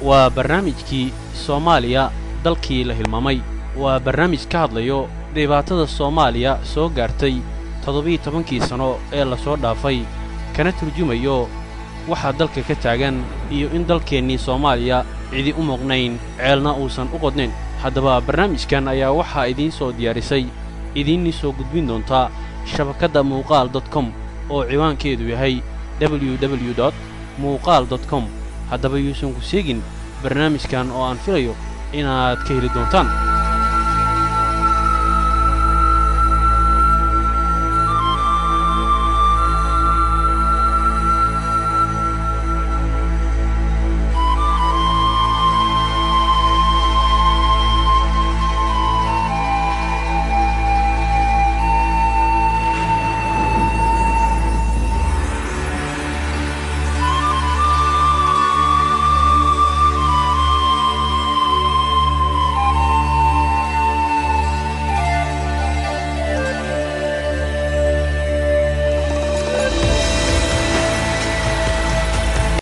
Waa barnaamijkii Soomaaliya dalkii la hilmaamay. Waa barnaamij ka hadlayo dhibaatada Soomaaliya soo gaartay 17-kii sano ee lasoo dhaafay, kana turjumayo waxaa dalka ka taagan iyo in dalkeennii Soomaaliya cidi u muuqnayn, ceelna uusan u qodnayn. Haddaba barnaamijkan ayaa waxaa idiin soo diyaarisay, idiinni soo gudbin doontaa shabakadda Muuqaal.com oo ciwaankeedu yahay www.muuqaal.com. Haddaba yuusan ku seegin barnaamijkan oo aan filayo inaad ka heli doontaan.